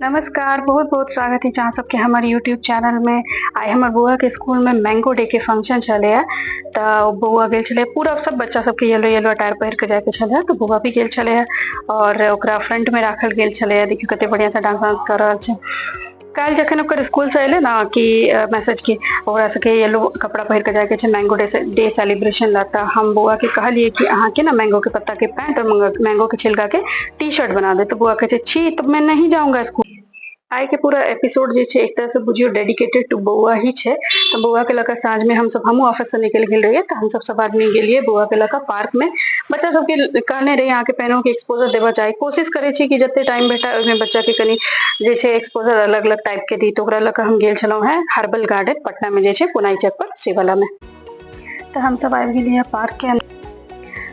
नमस्कार, बहुत बहुत स्वागत है अहाँ सबके हमर यूट्यूब चैनल में। आइ हमर बौआ के स्कूल में मैंगो डे के फंक्शन छलै तऽ बौआ गेल छलै। पूरा सब बच्चा सबके येलो येलो अटायर पहिर के जायके छलै तऽ बौआ भी गेल छलै और ओकरा फ्रंट में राखल गेल छलै। देखियौ कते बढ़िया से डांस वांस कर रहल छै। काल्हि जखन ओकर स्कूल से एलै ना कि मैसेज कि ओकरा सबके येलो कपड़ा पहिर के जायके छै मैंगो डे डे सेलिब्रेशन ला, तऽ हम बौआ के कहलियै कि अहाँके ना मैंगो के पत्ता के पैंट और मैंगो के छिलका के टी शर्ट बना दे। तऽ बौआ कहै छै छी तऽ मैं नहीं जाऊंगा स्कूल। आइ के पूरा एपिसोड जे छै एक तरह से बुझियौ डेडिकेटेड टू बौआ ही छै। तऽ बौआ के लऽ कऽ साँझ में हमसब, हमहूँ ऑफिस से निकलि गेल रहियै तऽ हमसब सब आदमी गेलियै बौआ के लऽ कऽ पार्क में। बच्चा सबके कहने रहियै अहाँके पेनो के एक्सपोजर देबऽ चाही। कोशिश करै छी कि जते टाइम भेटै ओहिमे बच्चा के कनि जे छै एक्सपोजर अलग अलग टाइप के दी। तऽ ओकरा लऽ कऽ हम गेल छलहुँ हेँ हर्बल गार्डन, पटना में जे छै पुनाई चौक पर, से वाला में। तऽ हमसब आबि गेलियै पार्क के अंदर।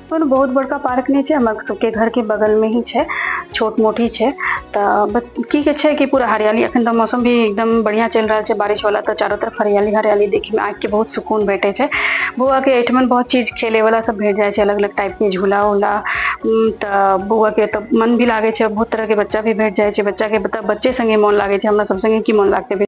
कोनो बहुत बड़का पार्क नहि छै, हमर सबके घर के बगल में ही छै, छोट मोट ही छै। तऽ की के छै कि पूरा हरियाली, अखन तऽ मौसम भी एकदम बढ़िया चलि रहल छै बारिश वाला, तऽ चारो तरफ हरियाली हरियाली देखे में आँखि के बहुत सुकून भेटै छै। बौआ के एहिठमन बहुत चीज खेले वाला सब भेट जाइ छै, अलग अलग टाइप के झूला उला। तऽ बौआ के तऽ मन भी लागै छै, बहुत तरह के बच्चा भी भेट जाइ छै। बच्चा के तऽ बच्चे संगे मोन लागै छै, हमरा सब संगे की मोन लागतै।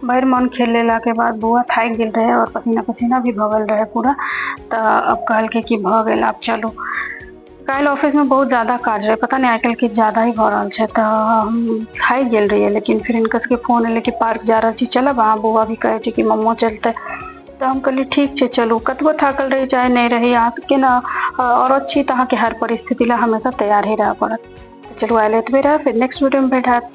भरि मन खेल लेला के बाद बौआ थाकि गेल रहे और पसीना पसीना भी भऽ गेल रहे पूरा। तऽ अब कहलकै कि भऽ गेल, आब चलू। काल्हि ऑफिस में बहुत ज्यादा काज रहे, पता नहीं आइ काल्हि किछु ज्यादा ही भऽ रहल छै। तऽ हम थाकि गेल रहियै, लेकिन फिर हिनकर सबके फोन एलै कि पार्क जा रहल छी, चलब अहाँ? बौआ भी कहै छै कि मम्मो चलतै। तऽ हम कहलियै ठीक छै, चलू। कतबो थाकल रही चाहे नहि रही, अहाँके ने औरत छी तऽ अहाँके हर परिस्थिति लए हमेशा तैयार ही रहऽ पड़त। चलू, आइ लए एतबे रहै, फिर नेक्स्ट वीडियो में भेंट हैत।